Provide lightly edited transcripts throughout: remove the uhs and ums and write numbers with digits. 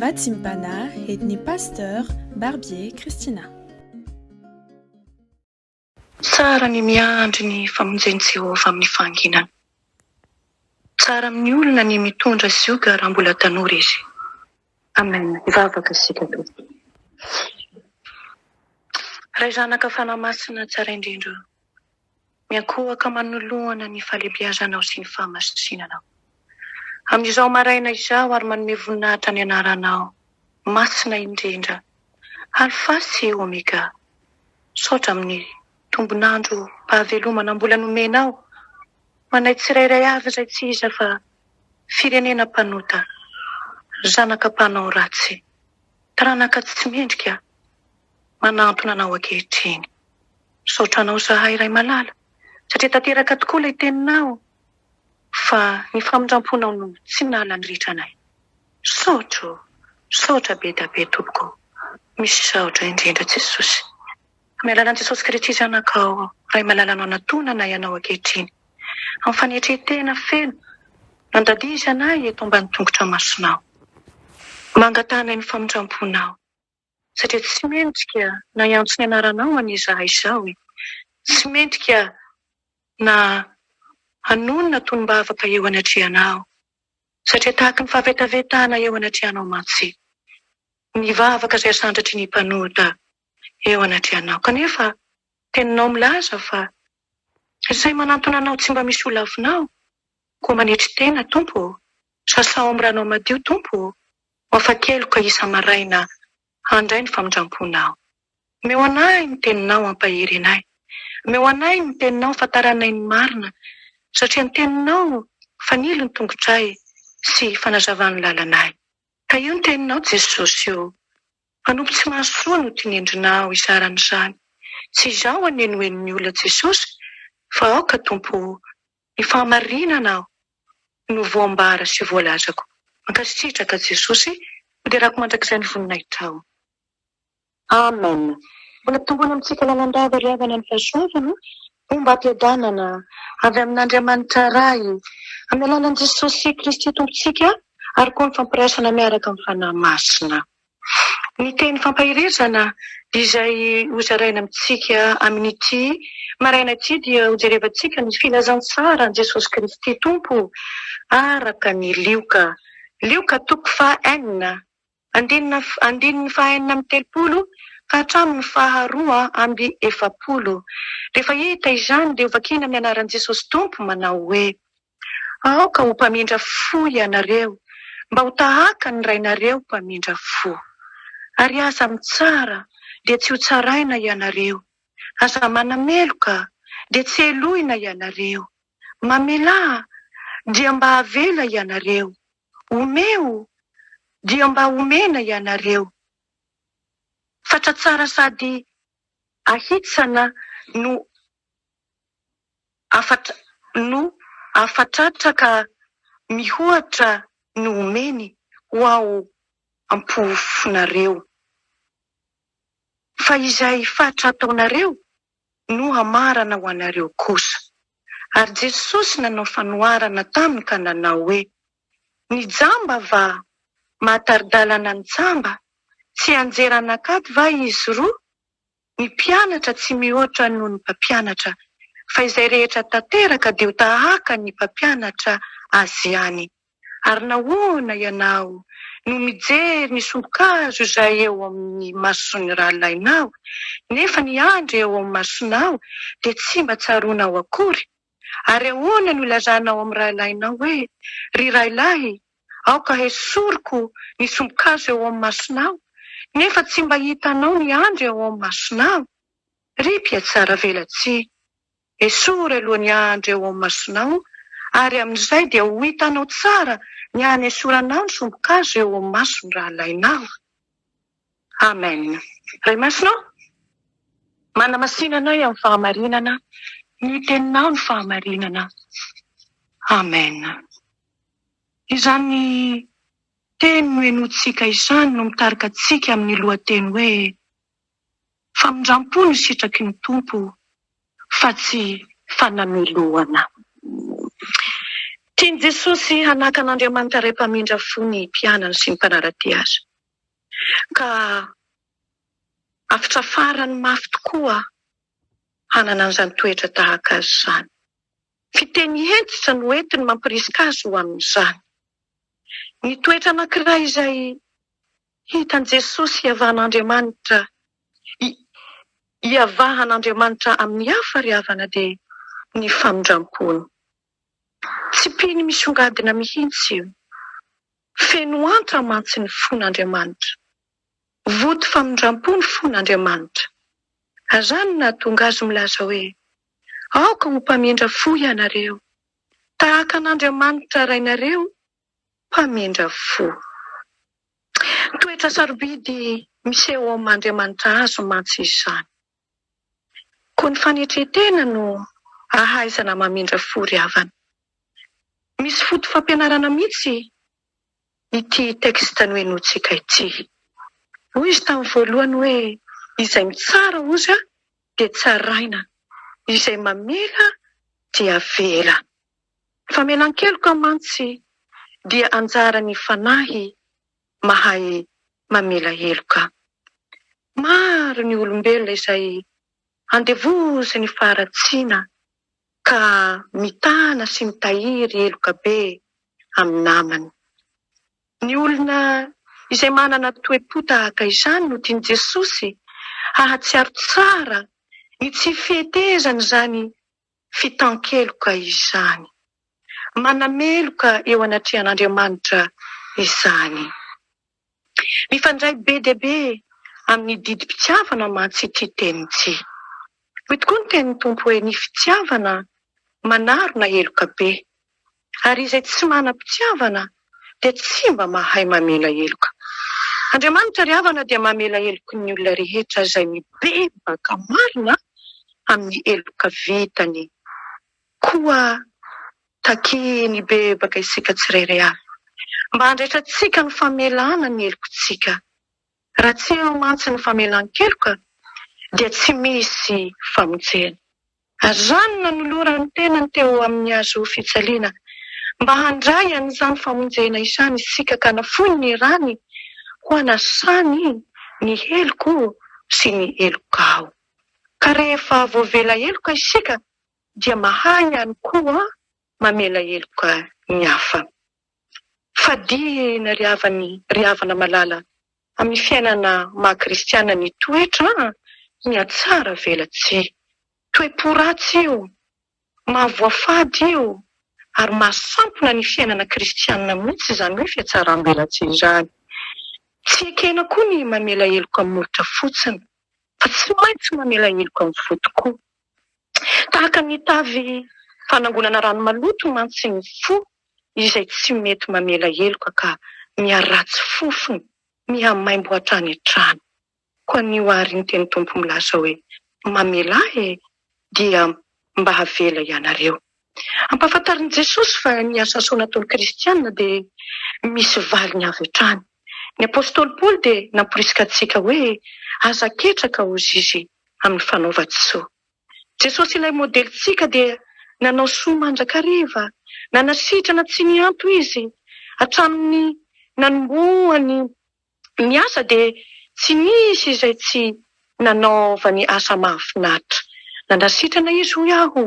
Vatsim-panahy entin'ny Pasteur Barbier Christina. Tsara ny miandry ny famonjen'i Jehovah amin'ny fahanginana. Tsara amin'ny olona ny mitondra zioga raha mbola tanora izy. Amen. Hivavaka isika Tompo. Ray Zanaka Fanahy Masina tsara indrindra ô. Miankohoka manoloana ny fahalehibiazanao sy ny fahamasinanao. Amin'izao maraina izao ary manome voninahitra ny anaranao masina indrindra, Alfa sy Omega. Misaotra amin'ny tombon'andro pahavelomana mbola nomenao ho anay tsirairay avy izay tsy iza fa firenena mpanota, zanaka mpanao ratsy, taranaka tsy mendrika manantona anao ankehitriny. Misaotra anao izahay Ray malala satria tanteraka tokoa ilay teninao fa ny famindramponao no tsy nahalany ritra anay. Misaotra ô! Misaotra be da be tompoko ô! Misaotra indrindra Jesosy. Amin'ny alalan'i Jesosy Kristy Zanakao Ray malala no anatonanay Anao ankehitriny. Amin'ny fanetren-tena feno, nandadizanay eto ambany tongotra masinao. Mangatahanay ny famindramponao. Satria tsy mendrika na hiantso ny anaranao anie izahay izao e! Tsy mendrika na hanonona tonom-bavaka eo anatrehanao. Satria tahaky ny fahavetavetana eo anatrehanao mantsy ny vavaka izay asandratry ny mpanota eo anatrehanao. Kanefa teninao milaza fa izay manantona anao tsy mba misy ho lavinao. Koa manetry tena, Tompo ô! Sasao amin'ny ranao madio, Tompo ô! Ho afa-keloka isa-maraina handray ny famindram-ponao. Omeo anay ny teninao hampahery anay. Omeo anay ny teninao hahafantaranay ny marina, satria ny teninao fanilo ny tongotray sy fanazavan'ny lalanay. Tahio ny teninao Jesosy ô. Mpanompo tsy mahasoa no tinendrinao hizara an'izany. Tsy izaho anie no henon'ny olona Jesosy fa aoka Tompo ô ny fahamarinana aho no voambara sy voalazako. Mankasitraka Jesosy, hoderako mandrakizay ny voninahitrao. Amen! Mbola tomboina amintsika lalandava ry havana ny fahasoavana, ombam-piadanana avy amin'Andriamanitra Ray, amin'ny alalan'i Jesosy Kristy Tompontsika ary koa ny fampiraisana miaraka amin'ny Fanahy Masina. Ny teny fampaherezana izay hozaraina amintsika amin'ity maraina ity dia hojerevantsika ny filazantsaran'i Jesosy Kristy Tompo araka ny Lioka, Lioka toko faha enina Andininy andininy faha-36 ka hatramin'ny faha-42. Rehefa hita izany dia hovakiana amin'ny anaran'i Jesosy Tompo manao hoe, Aoka ho mpamindra fo ianareo, mba ho tahaka ny Rainareo mpamindra fo. Ary aza mitsara, dia tsy hotsaraina ianareo. Aza manameloka, dia tsy helohina ianareo. Mamelà, dia mba havela ianareo. Omeo dia mba omena ianareo. Fatra tsara sady ahitsana no afatra no afatratra ka mihoatra no omeny ho ao am-pofonareo. Fa izay fatra ataonareo no hamarana ho anareo kosa. Ary Jesosy nanao fanoharana taminy ka nanao hoe, Ny jamba va mahatari-dalana ny jamba? Tsy hianjera an'akady va izy roa? Ny mpianatra tsy mihoatra noho ny mpampianatra, fa izay rehetra tanteraka dia ho tahaka ny mpampianatra azy ihany. Ary nahoana ianao no mijery ny sombin-kazo izay eo amin'ny mason'ny rahalahinao, nefa ny andry eo amin'ny masonao dia tsy mba tsaroanao akory? Ary ahoana no ilazanao amin'ny rahalahinao hoe, Ry rahilahy, aoka hesoriko ny sombin-kazo eo amin'ny masonao, nefa tsy mba hitanao ny andry eo amin'ny masonao? Ry mpihatsaravelatsihy! Esory aloha ny andry eo amin'ny masonao, ary amin'izay dia ho hitanao tsara ny hanesoranao ny sombin-kazo eo amin'ny mason'ny rahalahinao. Amen. Ray Masina ô, manamasina anay amin'ny fahamarinana, ny Teninao no fahamarinana. Amen. Izany teny nohenointsika izany no mitarika antsika amin'ny lohateny hoe, Famindram-po no sitraky ny Tompo fa tsy fanamelohana. Tian'i Jesosy hanaka an'Andriamanitra Ray mpamindra fo ny mpianany sy ny mpanara-dia Azy. Ka hafatra farany mafy tokoa hanana an'izany toetra tahaka azy izany. Fiteny hentitra no entiny mampirisika azy ho amin'izany. Ny toetra anankiray izay hitan'i Jesosy hiavahan'Andriamanitra, hiavahan'Andriamanitra amin'ny hafa ry havana dia ny famindram-pony. Tsy mpino misongadina mihitsy io. Feno antra mantsy ny fon'Andriamanitra. Voto famindram-po ny fon'Andriamanitra. Ary izany no nahatonga azy milaza hoe, Aoka ho mpamindra fo ianareo, tahaka an'Andriamanitra Rainareo mpamindra fo. Toetra sarobidy miseho ao amin'Andriamanitra azy mantsy izany. Koa ny fanetren-tena no ahaizana mamindra fo ry havana. Misy foto-fampianarana mihitsy ity texte nohenointsika ity. Hoy izy tamin'ny voalohany hoe izay mitsara ozy dia tsaraina, izay mamela dia avela. Ny famelan-keloka mantsy dia anjaran'ny fanahy mahay mamela heloka. Maro ny olombelona izay andevozin'ny faharatsiana ka mitana sy mitahiry heloka be amin'ny namany. Ny olona izay manana toe-po tahaka izany no tian'i Jesosy hahatsiaro tsara ny tsy fihetezan'izany fitan-keloka izany. Manameloka eo anatrehan'Andriamanitra izany. Mifandray be dia be amin'ny didim-pitiavana mantsy ity teny ity. Hoy tokoa ny tenin'ny Tompo hoe ny fitiavana manarona heloka be, ary izay tsy manam-pitiavana dia tsy mba mahay mamela heloka. Andriamanitra ry havana dia mamela heloky ny olona rehetra izay mibebaka marina amin'ny heloka vitany. Koa takiny hibebaka isika tsirairay avy mba handraitrantsika ny famelana ny helokintsika. Raha tsy eo mantsy ny famelan-keloka dia tsy misy famonjena. Ary izany no nanolorany ny tenany teo amin'ny hazo fijaliana, mba handray an'izany famonjena izany isika ka nafoiny ny rany ho hanasany ny heloko sy ny helokao. Ka rehefa voavela heloka isika dia mahay ihany koa mamela heloka ny hafa. Fadiana ry havany ry havana malala amin'ny fiainana maha kristiana ny toetra mihatsara velatsihy. Toe-po ratsy io, mahavoafady io ary mahasampona ny fiainana kristiana mihitsy izany hoe fihatsaram-belatsihy izany. Tsy ekena koa ny mamela heloka amin'ny molotra fotsiny fa tsy maintsy mamela heloka amin'ny fo tokoa. Tahaka ny tavy fanangonana rano maloto mantsy ny fo izay tsy mety mamela heloka ka miharatsy fofona, mihamaimbo hatrany hatrany. Koa anio àry ny tenin'ny Tompo milaza hoe, Mamelà e, dia mba havela ianareo. Ampahafantarin'i Jesosy fa ny asa soa nataon'ny kristiana dia misy valiny avy hatrany. Ny apostoly Paoly dia namporisika antsika hoe, Aza ketraka, hozy izy, amin'ny fanaovan-tsoa. Jesosy ilay modelintsika dia nanao soa mandrakariva, nanasitrana tsy nianto izy. Hatramin'ny nanombohany ny asa dia tsy nisy izay tsy nanaovany asa mahafinaritra. Nanasitrana izy hoy aho,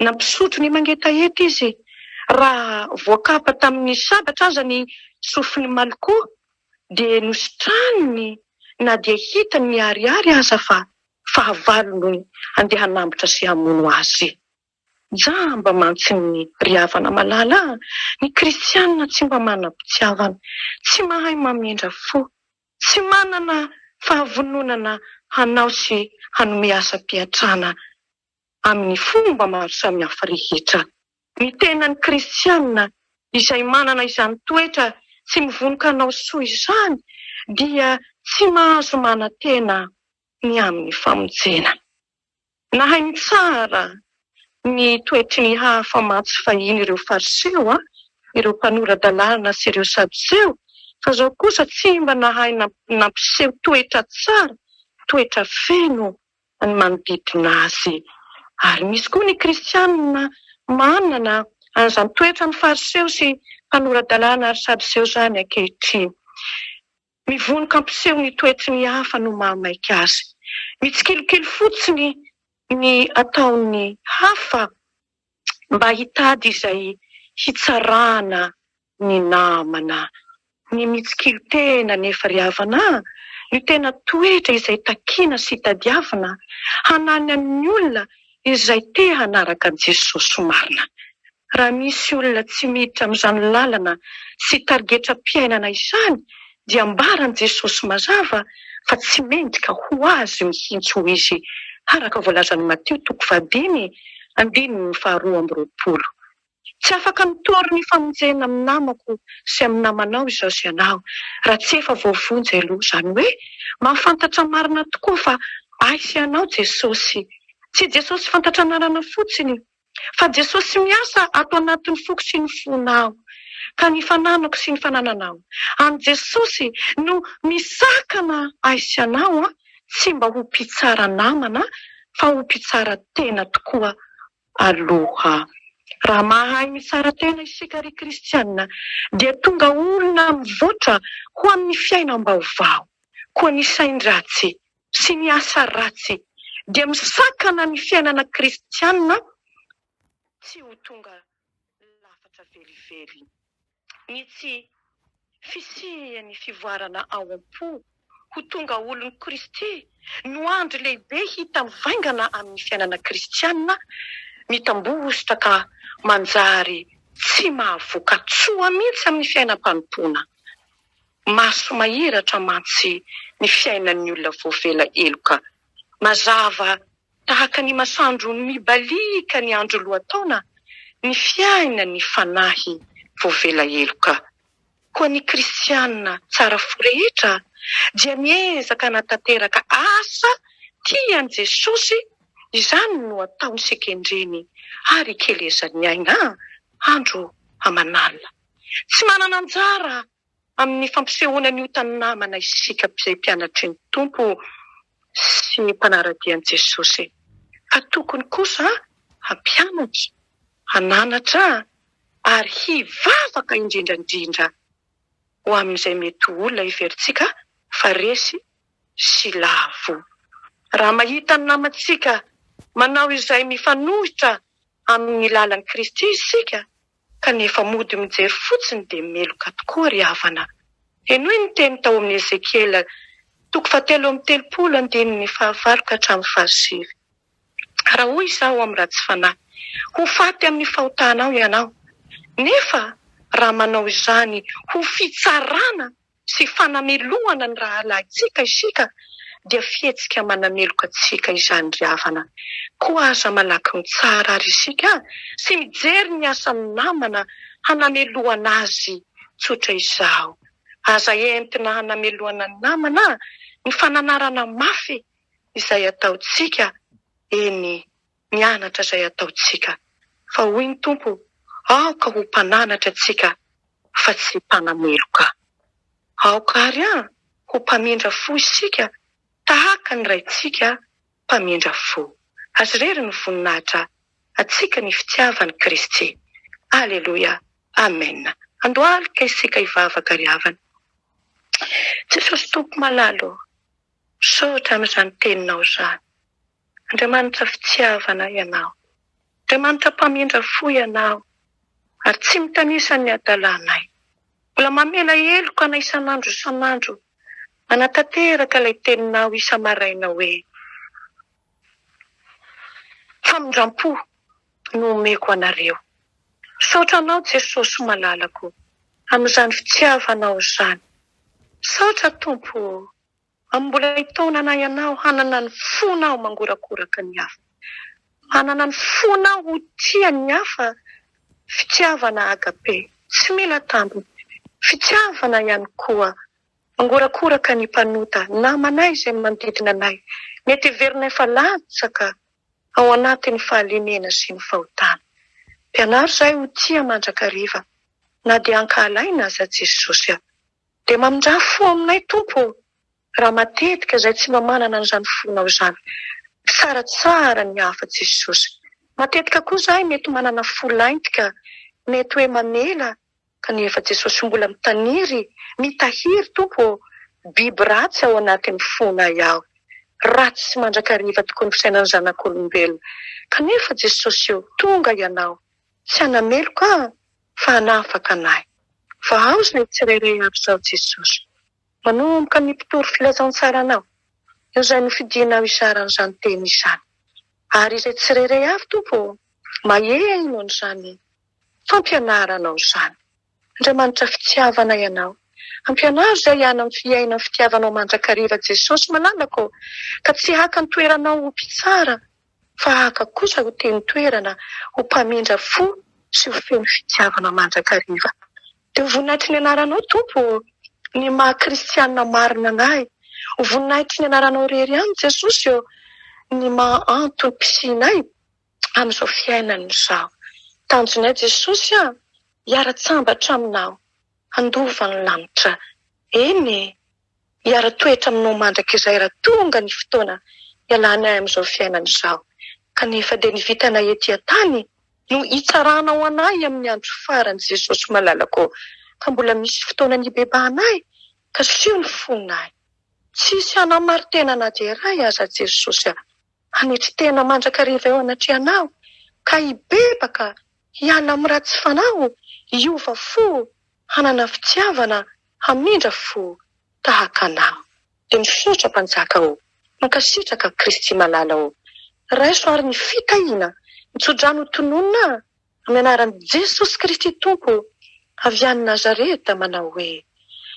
nampisotro ny mangetaheta izy, raha voakapa tamin'ny sabatra aza ny sofin'i Malko dia nositraniny na dia hitany miharihary aza fa fahavalo no andeha hanambotra sy hamono azy. Jamba mantsy ny ry havana malala a! Ny kristianina tsy mba manam-pitiavana, tsy mahay mamindra fo, tsy manana fahavononana hanao sy hanome asam-piantrana amin'ny fomba maro samihafa rehetra. Ny tenan'ny kristianina izay manana izany toetra tsy mivonon-kanao soa izany dia tsy mahazo manantena ny amin'ny famonjena. Nahay nitsara ny toetry ny hafa mantsy fahiny ireo Fariseo, ireo mpanora-dalàna sy ireo Sadoseo, fa izao kosa tsy mba nahay nampiseho toetra tsara, toetra feno ny manodidina azy. Ary misy koa ny kristiana manana an'izany toetran'ny Fariseo sy mpanora-dalàna ary Sadoseo izany ankehitriny. Mivonoka hampiseho ny toetry ny hafa no mahamaika azy. Mitsikilokilo fotsiny ny ataon'ny hafa mba hitady izay hitsarana ny namana. Ny mitsikilo tena anefa ry havana a, no tena toetra izay takiana sy tadiavina hananan'ny olona izay te hanaraka an'i Jesosy marina. Raha misy olona tsy miditra amin'izany lalana sy tarigetram-piainana izany dia ambaran'i Jesosy mazava fa tsy mendrika ho azy mihitsy hoy izy araka voalazan'i Matio toko fahadimy andininy faharoa amby roapolo. Tsy afaka mitory ny famonjena amin'ny namako sy amin'ny namanao izaho sy ianao raha tsy efa voavonjy aloha. Izany hoe mahafantatra marina tokoa fa ahy sy ianao Jesosy. Tsy Jesosy fantatra anarana fotsiny fa Jesosy miasa ato anatin'ny foko sy ny fonao. Ka ny fananako sy ny fanananao amin'i Jesosy no misakana ahy sy ianao tsy mba ho mpitsara namana fa ho mpitsara tena tokoa aloha. Raha mahay mitsara tena isika ry kristiana dia tonga olona mivoatra ho amin'ny fiainam-baovao. Koa ny sain-dratsy sy ny asa ratsy dia misakana ny fiainana kristiana tsy ho tonga lafatra velively. Ny tsy fisian'ny fivoarana ao am-po ho tonga olon'i Kristy no andry lehibe hita mivaingana amin'ny fiainana kristiana mitambositra ka manjary tsy mahavoka-tsoa mihitsy amin'ny fiainam-panompoana. Maso mahiratra mantsy ny fiainan'ny olona voavela heloka. Mazava Tahaka ny masoandro mibaliaka ny andro lohataona ny fiainan'ny fanahy voavela heloka. Koa ny kristiana tsara fo rehetra dia miezaka hanatanteraka asa tian'i Jesosy, izany no ataony sy kendreny ary ikelezany aina andro aman'alina. Tsy manana anjara amin'ny fampisehoana ny otan'ny namana isika izay mpianatry ny Tompo sy mpanara-dia an'i Jesosy, fa tokony kosa hampianatra, hananatra ary hivavaka indrindra indrindra ho amin'izay mety ho olona heverintsika fa resy sy lavo. Raha mahita ny namantsika manao izay mifanohitra amin'ny lalan'i Kristy isika, kanefa mody mijery fotsiny dia meloka tokoa ry havana. Henoy ny teny tao amin'ny Ezekiela toko fahatelo amby telopolo andininy fahavalo ka hatramin'ny fahasivy. Raha hoy izaho amin'ny ratsy fanahy, Ho faty amin'ny fahotanao ianao, nefa raha manao izany ho fitsarana sy fanamelohana ny rahalahintsika isika dia fihetsika manameloka antsika izany ry havana. Koa aza malaky mitsara ary isika sy mijery ny asan'ny namana hanamelohana azy tsotra izao. Aza entina hanamelohana ny namana ny fananarana mafy izay ataontsika, eny mianatra izay ataontsika. Fa hoy ny Tompo, aoka ho mpananatra antsika fa tsy mpanameloka. Aoka àry an, ho mpamindra fo isika tahaka ny Raintsika mpamindra fo. Azy irery ny voninahitra antsika ny fitiavan'i Kristy. Aleloia. Amen. Andohalika isika hivavaka ry havana. Jesosy Tompo malala ô, misaotra amin'izany teninao izany. Andriamanitra fitiavana Ianao. Andriamanitra mpamindra fo Ianao ary tsy mitanisa ny hadalanay. Mbola mamela heloka anay isan'andro isan'andro manatanteraka ilay teninao isa-maraina hoe, Famindram-po no omeko anareo. Misaotra Anao Jesosy malalako amin'izany fitiavanao izany. Misaotra Tompo ô. Amin'ny mbola hitaonana ianao hanana ny fonao mangorakoraka ny hafa. Hanana ny fonao ho tia ny hafa, fitiavana agape, tsy mila tambiny. Fitiavana ihany koa mangorakoraka ny mpanota, namanay izay manodidina anay, mety heverinay fa latsaka ao anatin'ny fahalemena sy ny fahotana. Mpianaro izahay ho tia mandrakariva na dia ankahalaina aza Jesosy. Dia mamindrà fo aminay Tompo ô! Raha matetika izay tsy mba manana an'izany fonao izany. Tsaratsara ny hafa Jesosy. Matetika koa izahay mety manana fo laintika. Mety hoe mamela kanefa Jesosy mbola mitaniry, mitahiry Tompo ô, biby ratsy ao anatin'ny fonay ao. Ratsy mandrakariva tokoa ny fisainan'ny zanak'olombelona. Kanefa Jesosy ô, tonga Ianao, tsy hanameloka aho fa hanafaka anay. Fa ao izay tsirairay avy izao Jesosy. Manomboka ny mpitory filazantsaranao, izay nofidinao hizara an'izany teny izany. Ary izay tsirairay avy Tompo ô, maheno an'izany fampianaranao izany. Andriamanitra fitiavana Ianao. Ampianaro izay hiaina amin'ny fiainan'ny fitiavanao mandrakariva Jesosy malalako ô, ka tsy haka ny toeranao ho mpitsara fa haka kosa ho teny toerana ho mpamindra fo sy ho feno fitiavana mandrakariva. Dia ho voninahitry ny anaranao Tompo ô, ny maha kristianina marina anay. Ho voninahitry ny anaranao irery ihany Jesosy ô, ny maha antom-pisianay amin'izao fiainana izao. Tanjonay Jesosy a, hiara-tsambatra aminao, handova ny lanitra. Eny e, hiara-toetra aminao mandrakizay raha tonga ny fotoana hialanay amin'izao fiainana izao. Kanefa dia ny vitanay ety an-tany no hitsaranao anay amin'ny andro farany Jesosy malalako ô. Ka mbola misy fotoana nibebahanay, kasiho ny fonay. Tsy hisy hanamari-tena na dia iray aza Jesosy a. Hanetry tena mandrakariva eo anatrehanao, ka hibebaka, hiala amin'ny ratsy fanao, hiova fo, hanana fitiavana, hamindra fo tahaka anao. Dia misaotra Mpanjaka ô, mankasitraka Kristy malala ô. Raiso ary ny fitahiana, ny tsodrano ho tononina Amin'ny anaran'i Jesosy Kristy Tompo avy any Nazareta manao hoe,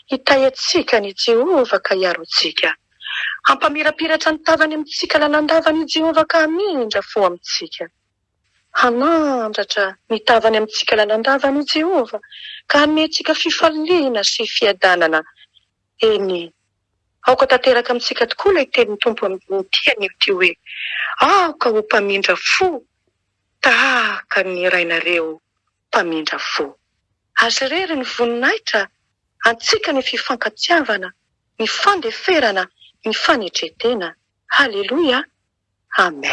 Hitahy antsika ny Jehovah ka hiaro antsika. Hampamirapiratra ny tavany amintsika lalandava ny Jehovah ka hamindra fo amintsika. Hanandratra ny tavany amintsika lalandava ny Jehovah ka hanome antsika fifaliana sy fiadanana. Eny, aoka tanteraka amintsika tokoa ilay tenin'ny Tompo amin'ity anio ity hoe, Aoka ho mpamindra fo tahaka ny Rainareo mpamindra fo. Azy irery ny voninahitra, antsika ny fifankatiavana, ny fandeferana, ny fanetren-tena. Haleloia! Amen.